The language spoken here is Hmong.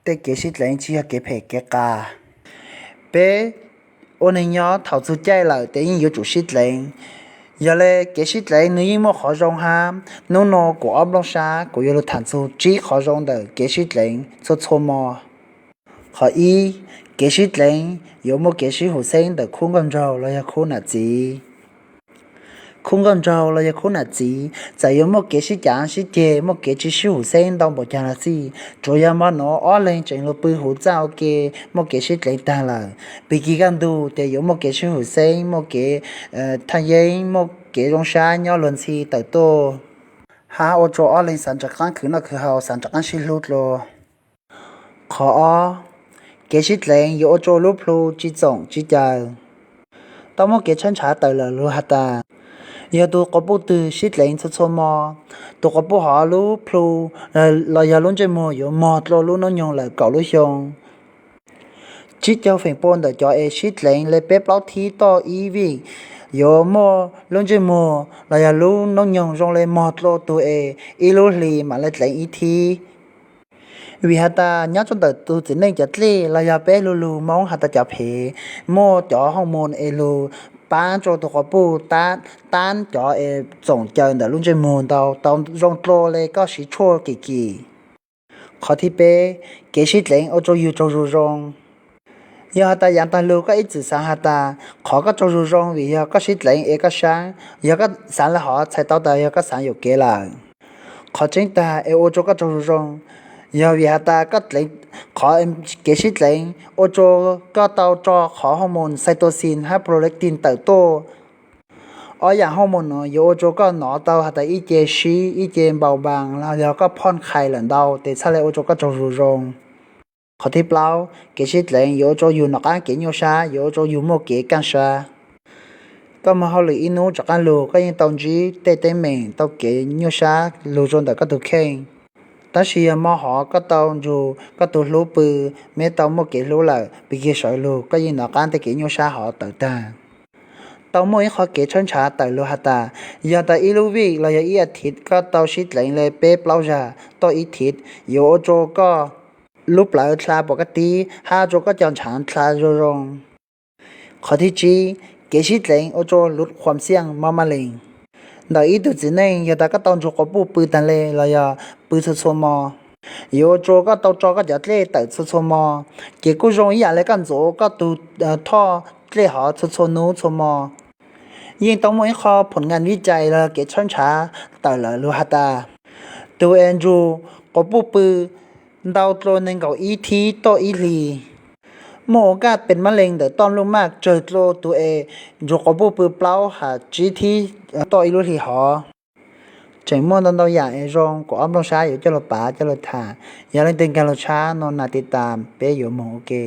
tej kev sib dleev tsis yog kev phem kev qas. Peb ua neeg nyob thaum txug caij lawm ces yeej yuav tsum sib dleev. Yog le kev sib dleev nws yeej muaj qhov zoo hab. Hnub no kuv ob nplooj sab kuv yuav lug tham txug tsib qhov zoo ntawm kev sib dleev txhua txhua mo. Qhov ib, kev sib dleev yuav muaj kev sib hum xeeb ntawm khub nkauj nraug los yog khub nam txiv. Khub nkauj nraug los yog khub nam txiv txawm yuav muaj kev sib cav sib ceg, muaj kev tsis sib hum xeeb ntau npaum caag los xij, tsuav yog mo nuav ob leeg tseem lug pw huv txaj ua ke, muaj kev sib dleev taag lawm, pig kig kaj ntug ces yuav muaj kev sib hum xeeb, muaj kev thaaj yeeb, muaj kev zoo sab nyob luag ntxhi tawm tuaj, hab ua rua ob leeg xaav rov qaab khwv noj khwv haus, xaav rov qaab sib hlub dlua. Qhov ob, kev sib dleev yuav ua rua lub plhu tsis txoom tsis caws. Tau muaj kev tshawb ntshav tawm lawm lug has tas, yog tug quas puj twg sib dleev txhua txhua mo, tug quas puj hov lub plhu los yog lub ntsej muag yuav mog dlua lub noob nyoog lawm kaum lub xyoo. Tsib caug feem pua ntawm cov es sib dleev le peb plaub thib toj ib vij yuav muaj lub ntsej muag los yog lub noob nyoog zoo le mog dlua tug es ib lub hli mam le dleev ib thib. Vim has tas nyob rua ntawm tug txiv neej cov dlej los yog peb lu lug Moob has tas cov phev, muaj cov hormone es lug paab rua tug quas puj tab cov es txoom caws ntawm lub ntsej muag ntau tau zoo dlua le koj siv tshuaj kim kim. Qhov thib peb, kev sib dleev ua rua yug tsaug zug zoo. Yog has tas yaav taag lug koj ib txwm xaav has tas qhov koj tsaug zug zoo vim yog koj sib dleev es koj saab, yog koj xaav le hov txhais tau tas yog koj xaav yuam kev lawm. Qhov tseeb taag es ua rua koj tsaug zug zoo, yog vim has tas koj dleev, qhov kev sib dleev ua rua koj tau tso qhov hormone oxytocin hab prolactin tawm tuaj. Ob yaam hormone no yuav ua rua koj nov tau has tas ib ce sib, ib ce npau npaas los yog koj phoj qhais lawm ntau tes txhaj le ua rua koj tsaug zug zoo. Qhov thib plaub, kev sib dleev yuav ua rua yug nov qaab kev nyuaj sab, yuav ua rua yug muaj kev kaaj sab. Koj moog hauj lwm ib nub rov qaab lug koj yeej tau ntsib tej teeb meem tau kev nyuaj sab lug rua ntawm koj tug kheej. Tab sis yog mo hov koj tau nrug koj tug hlub pw, meb tau muaj kev hlub lawm, pig kig sawv lug koj yeej nov qaab tej kev nyuaj sab hov tawm taag. Tau muaj ib qho kev tshawb ntshav tawm lug has tas, yog tas ib lub vij los yog ib as thiv koj tau sib dleev le peb plaub zag toj ib thiv, yuav ua rua koj lub plawv dlha puas kaj tib hab ua rua koj cov ntshav dlha zoo zoo. Qhov thib tsib, kev sib dleev ua rua luv khuam xiaj mob mab lees. Ntawm ib tug txiv neej yog tas koj tau nrug quas puj pw taag le los yog pw txhua txhua mo, yuav ua rua koj tau tso koj cov dlej tawm txhua txhua mo, ces kuj zoo ib yaam le koj ntxuav koj tug thoj dlej hov txhua txhua nub txhua mo. Yeej tau muaj ib qho phom nkas vij cais los kev tshawb ntshav tawm lawm lug has tas, tug es nrug quas puj pw ntau dlua neeg nkaum ib thib toj ib hli, muaj ua kaj pes mab lees ntawm toj luj maj tsawg dlua tug es nrug quas puj pw plaub has tsib thib toj ib lub hli hov. Tseem muaj ntau ntau yaam es zoo kuv ob nplooj sab yuav coj lug pav coj lug tham. Yog leej twg nkaag lug tshab no nas tiv tas peb yuav moog ua ke.